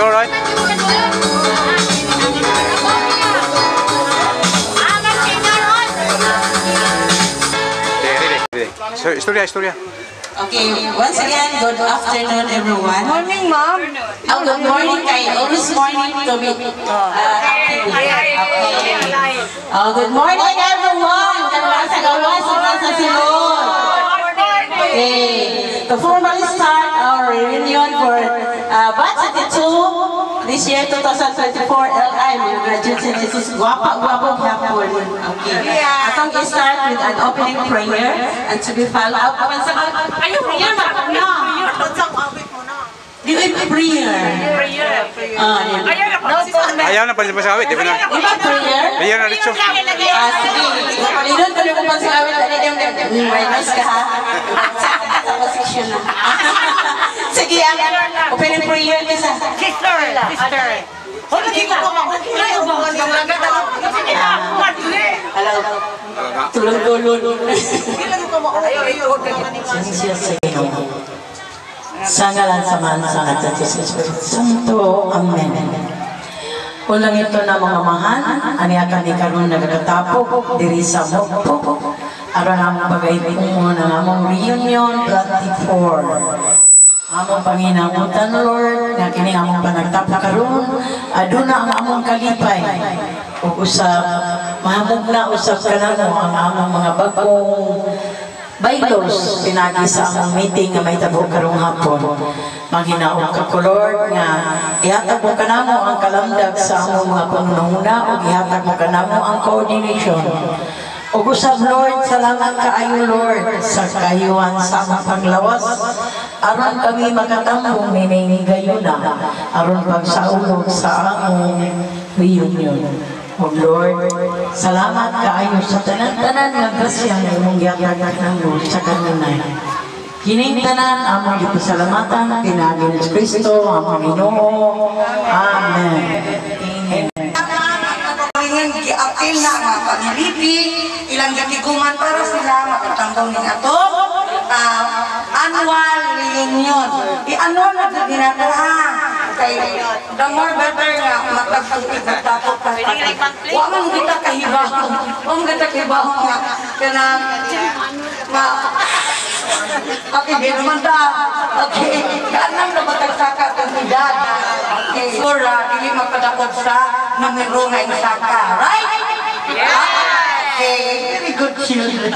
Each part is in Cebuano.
Go right. So, istorya, istorya. Okay, once again, good afternoon, everyone. Morning, ma'am. Oh, good morning kay always morning to be active. Okay. Oh, good morning, everyone. Kanang sa gawas ug sa sulod. Okay. To formally start our reunion for batch 82 this year 2024 LI, mga graduates in Jesus, guwapa guwapo gyapon. Okay. Atong i-start with an opening prayer and to be followed up ayo prayer man na. Di ba prayer? Ah, di ba? Ayaw na pala masawit, di ba na? Di ba prayer? Ayaw na ritso. Ah, sige. Napalidon ko yung pagsawit. Minus ka ha. Sa position na. Sige, ang opening prayer kasi. Sister. Sister. Hello. Tulong-tulong. Siya sa Ginoo. Sa ngalan sa man sa at sa Espiritu Santo. Amen. Ulang ito na mga mahan, aniya kami karon nagkatapok diri sa Mokpo. Aron among pagaypong ng among reunion 24. Among panginamutan, Lord, nga kini among panagtapok karon, aduna ang among kalipay. Ug usab mahamog na usab kanamo ang among mga bagong bylaws pinagi sa among meeting nga mahitabo karong hapon. Manghinaot ka ko, Lord, nga ihatag mo kanamo ang kalamdag sa among mga pangunguna ug ihatag mo kanamo ang coordination. Ug usab, Lord, salamat kaayo, Lord, sa kayuan sa among panglawas aron kami makatambong nining gayuna aron pagsaulog sa among reunion. O Lord, salamat kaayo sa tanan-tanan nga grasya nga imong gihatag kanamo sa kanunay. Kining tanan among gipasalamatan pinaagi ni Kristo ang Ginoo. Amen. Amen. Ngayon, giapil na ang pamiliti, ilang gitiguman para sila makatanggaw ning atong annual reunion. I-annual na jud nato ha. Kay the more better nga matagtuig magtapok ta. Wa man kita kahibaw. Wa man kita kahibaw nga kanang nga. Okay, di naman ta. Okay, kanang na matagsaka kang edad. Okay, sure, dili magpadakop sa numero nga isaka. Right? Yeah! Okay, very good children.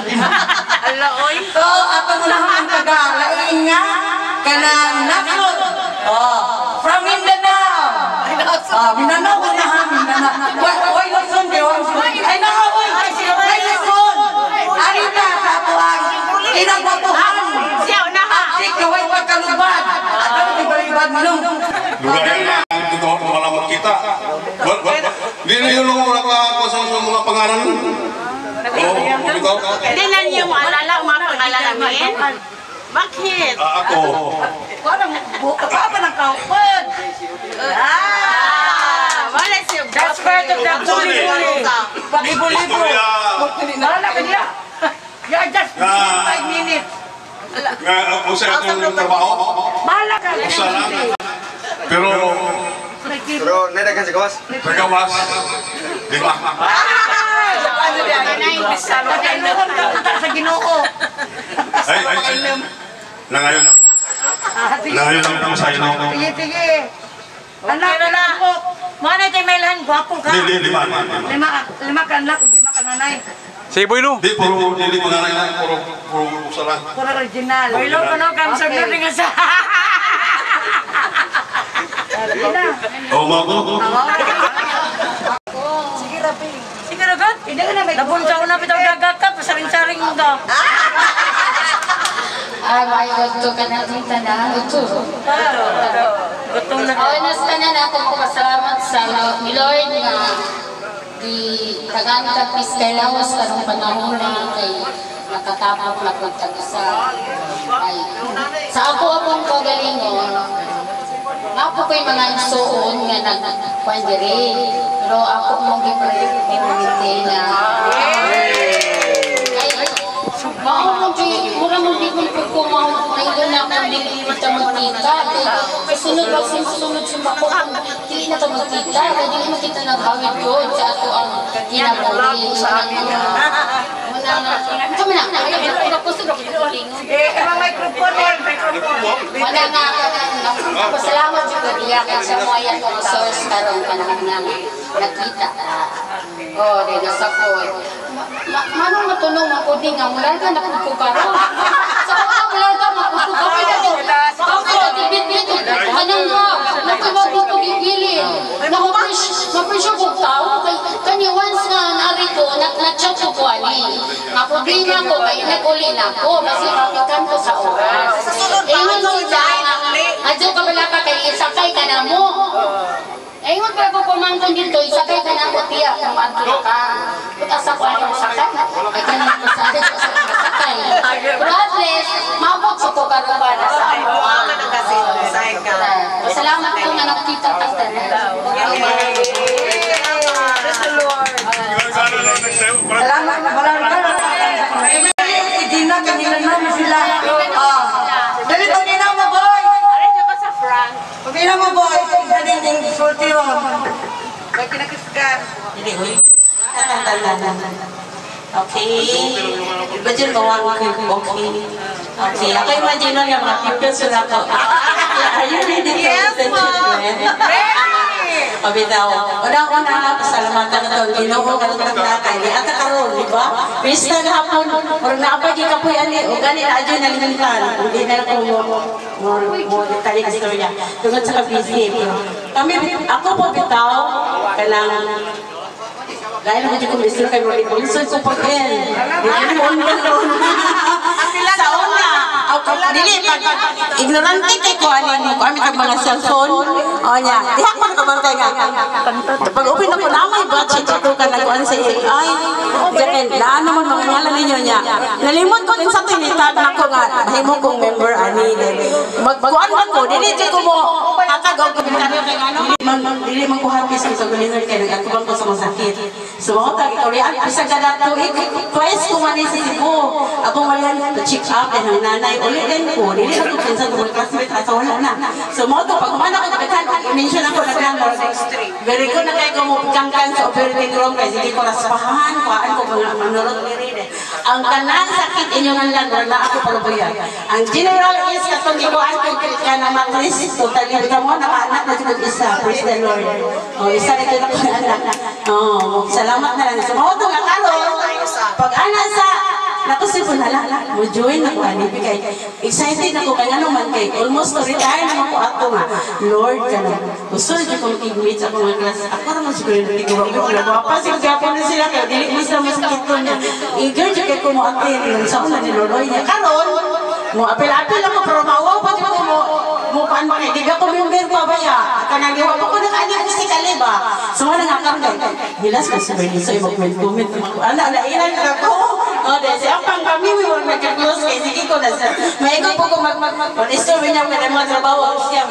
Ala, oy. So, atong unahon ang taga laing nga kanang nasod. Oh, from Mindanao. Oh, Mindanao na ha, Mindanao. Why, why Luzon, di ba? Ay, naa, oy. Ay, Luzon. Ari na sa ato ang kinagwatuhan. Siya, una ha. At kaway pagkalubad. At ang tibalibad manong. Lugar na ito, wala magkita. Hindi na yun wala ka ako sa mga pangalan. Oo, bitaw. Hindi na niyo maalala ang mga pangalan namin? Bakit? Ah, ako. Papa ng kaupad. Ah, wala siya. That's part of the Libo-libo. Wala ka niya. You're just 5 minutes. Nga, usa itong trabaho. Bahala ka. Usa lang. Pero, Pero nadagan sa gawas. nagawas. Di ba? Pagkainuhon ka punta sa Ginoo. Ay, ay, ay. Nangayon. Nangayon ang sa inyo. Sige, sige. Anak, na. Mga na tayo may lahan, gwapo ka. Di, di, lima. Lima. Lima, lima ka anak, lima ka nanay. Sige, Boylo. Di, puro, dili pangalan lang. Puro, puro usa lang. Puro original. Boylo ko no, kam sa nga sa. Oo, mga ko. Sige ra god. Hindi ka na may Nabuntaw na bitaw dagat ka, pasaring-saring mo daw. Ay, may udto ka na itong tanan. Udto. Gutom na. Oh, nas tanan ako pasalamat sa ni Lord nga di kaganta pis kay lawas karong panahon na kay nakatapok na pud tag-isa. Ay, sa ako akong kagalingon, ako ko'y mga igsuon nga nagkuan diri. Pero ako mong gi-priority na kay mao mo di mura mo di kung pud ko mao na na akong dili kita magkita kay susunod ba susunod sa bako kung magkita, kay dili man kita naghawid yun sa ato ang kinabuhi. Muna kami na, ayaw ko sa lingon. Eh, mga microphone, microphone. Wala nga, pasalamat jud ko diya kay sa mo ayan kong source karon panahon nga nakita ta. Oh, di nasa ko. Manong matunong man ko di nga mularga na ko karon. Sa una mularga man ko karon. Kapoy na tibit-bit. Kanang ba, nakuwag ko ko gibilin. Ma-pressure ko tao kay kani once nga naari ko na-chat ko ko ani. Nga problema ko kay nag-uli na ko kasi kapitan ko sa oras. Ingon sila nga adyo ka bala ka kay isakay ka na mo. Ingon pa ko pamangkon dito, isakay ka na mo tiya kung adto na ka. But asa ko anong sakay? Ay kanang ko sa sakay. Pero at least maabot ko karon para sa ako. Salamat ko nga nakita ka tanan. Salamat, wala. Idina kanila na sila. Dali paminaw mo, boy. Paminaw mo, boy. Isa din yung sulti ron. Hindi, uy. Okay. Imagine ko, okay. Okay. Ako imagine nga mga people sila ko. Are you ready to listen, children? Pabitaw. Una-una, pasalamatan na ito. Ginoo ka na kay di ata karon, di ba? Pista na hapon, or naapay ka po ani, o gani na adyo nalimtan. Hindi na lang ko mo detalye istorya. Tungod sa ka-busy. Kami, ako po bitaw, kanang dahil mo ko mister kay Rolly Wilson ko pag el. Sa una, dili pag ignorante kay ko ani mo kami tag mga cellphone. O nya, diha ko nakabantay nga. Pag open ako na may budget ko ka nagkuan sa AI. Jaken, naano man mga ngalan ninyo nya. Nalimot ko din sa tinitag nako nga mahimo kong member ani. Magkuan man ko dili jud ko mo hatag og komentaryo kay ngano man dili man ko happy sa kagalingon kay nag-atubang ko sa mga sakit. So ako tag ikaw bisag kada tuig twice ko man sa Cebu. Ako wala to check up and ang nanay uli din ko. Dili na ko kinsa ko classmate asa wala na. So mo to pag human ako daghan mention ako daghan very good na kay ko mo kangkan sa operating room kay sige ko raspahan kuan ko mga manurot diri. Ang tanan sakit inyong lang wala ako palubuyan. Ang general is katong gikuan ko kana matris totally bitaw mo nakaanak na jud isa, praise the Lord. Oh, isa na jud ako anak. Oh, salamat na lang. So mao to nga karon pag ana sa nakusip na lang mo join ako ani kay excited ako kay ano man kay almost to retire na ko ato nga Lord kana gusto jud ko makig-meet sa akong mga class ako ra man siguro nagtiguang ko na gwapa siguro gyapon na sila kay dili mo sila masakit niya eager jud kay ko mo attend sa una ni Loloy niya karon mo apel-apel ako pero mauwaw pa jud ko mo mo kuan ba kay di ba ko member pa ba ya kanang giwa pa ko nakaani physically ba so wala nga karon kay hilas ko sa so mag-comment ko ana na ilan ka ko. Oh, dahil siya pang kami, we were nagka-close kay sige ko na sir. Maigo po ko mag-mag-mag-mag niya kaya mga trabaho siya,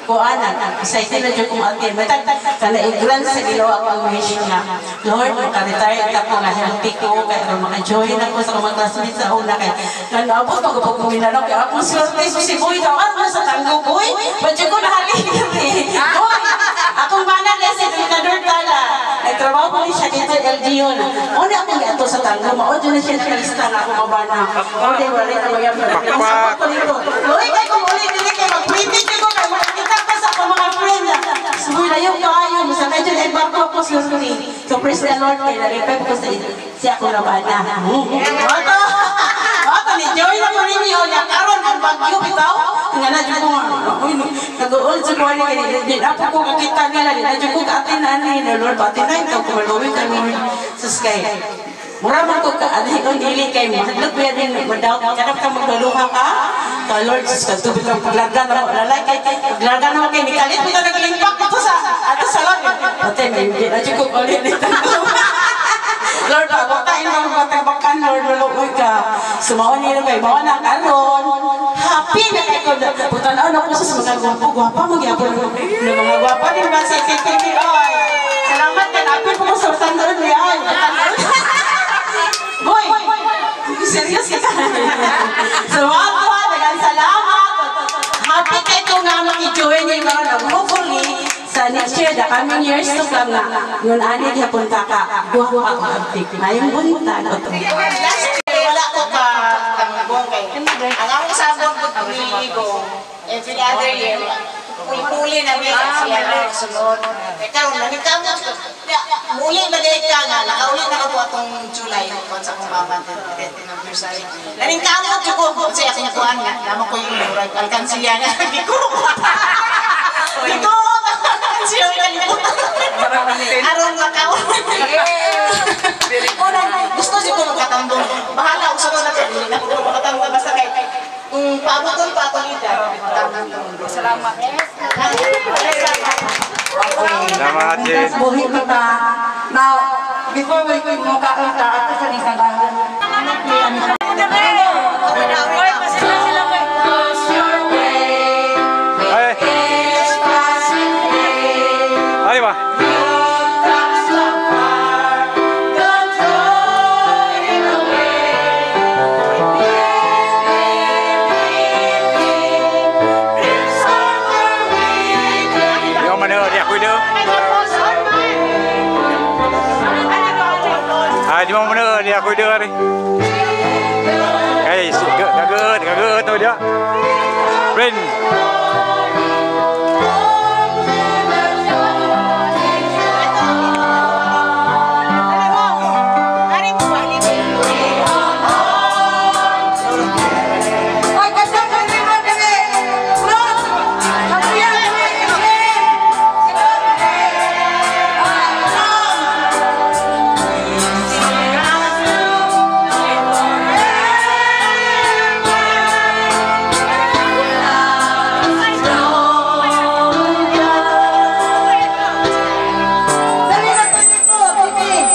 kuanan. Excited na dyan kong atin. Matag, kana i-grant sa Ginoo akong wish nga. Lord, maka-retire ka po nga, healthy ko, kaya maka-join ako sa mga classmates sa una. Kaya, nanaabot ko kapag kuminanok, kaya akong swerte sa Cebu, ikaw at sa Tanggo, boy. Ba't ko nahalin eh. Boy, akong mana na si Dr. Tala. Nagtrabaho po rin siya dito LGU na. Una akong gato sa Tanggo, mao dyan na siya nakalista na ako mabana. O di, wala na magyapon. Ang ko dito. Uy, kay kung ulit, dili kay mag-pretty ko, kay makakita ko sa akong mga friend. Subuy na yung kaayo, masakay dyan ay barko ako swerte. So praise the Lord, kay narepep ko sa siya akong nabana. Oto, oto, ni join ako ninyo, niya karon ang bagyo, bitaw. Nga na dyan ko nga, uy, nag-uol dyan ko, ani, apo ko kakita nga lang, na dyan ko kaatin, ani, Lord, pati na, ikaw kumaluwi ka, Lord. Sus kay, mura man ko ka, ano, kung dili kay, mahadlok ba yan, madaw, kanap ka magdaluha ka, ka Lord, sus ka, tubig kang paglarga na mo, lalay, kay, paglarga na mo, kay, nikalit mo na naglimpak dito sa, ato sa Lord, pati, may, hindi na dyan ko ulit nito. Lord, pabatain mo, patabakan, Lord, maluoy ka. Sumaon niyo kay, mao na karon. Happy na kay ko. Putanaw na ko sa mga gwapo, gwapa magyapon ng mga gwapa din ba sa CCTV oy. Salamat kay apil po ko sa tanon ni ay. Boy, serious ka. Salamat po, daghang salamat. Happy kay ko nga maki-join ni mga hopefully sa Sa next year, the coming years to come na, yun ani gyapon ta ka, duha pa og abtik. Mayong buntag. Last year, wala ko ka tanggong kay. Ang among sabon po ni Igong, every other year, puli-puli na mi siya na sunod. Ikaw, nanikamot ko. Muli ba di ka nga, nakauli na ko atong July, kon sa akong mama, 10th anniversary. Naningkamot jud ko, kasi akong kuan nga, namo ko yung murag alkansiya nga, gikuha. Gikuha ka, alkansiya nga kalibutan. Aron makaon. Unang, gusto siya ko magkatambong. Bahala, gusto ko na ko, dili na ko makatambong. Basta kay, kung paaboton pa akong edad, matambong. Salamat. Salamat, Jen. Buhi kita. Now, before we mo kaunta, ato sa nisang Ay. Ay ba? Yo mana dia aku dia. Ay, di mana dia aku dia ni. Ay, gaga gaga tu dia. Rin. Oy, kasama ni mo dali. Bro, kapiyan kami. Dali na po dito, baby.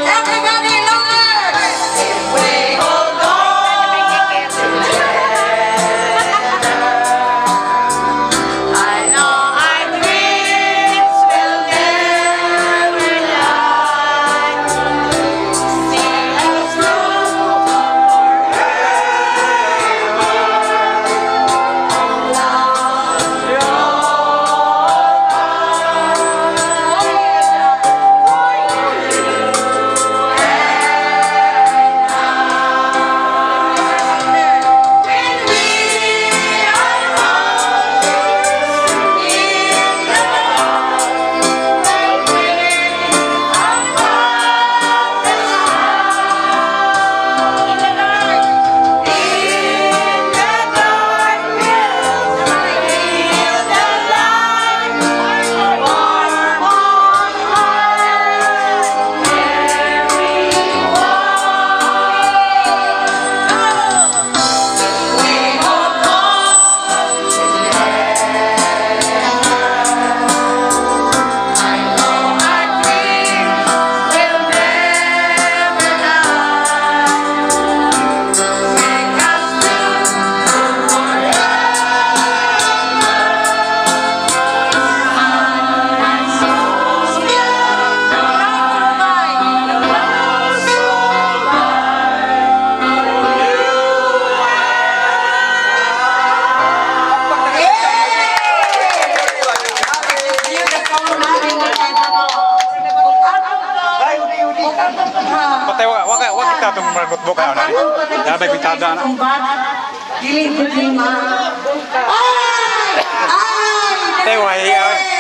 Everybody louder! If we hold on I know our dreams will never die. See us through Patay wa wa wa kita tong notebook ano na. Dabay pintada na. Dili ko lima. Ay! Ay! Tay wa ay.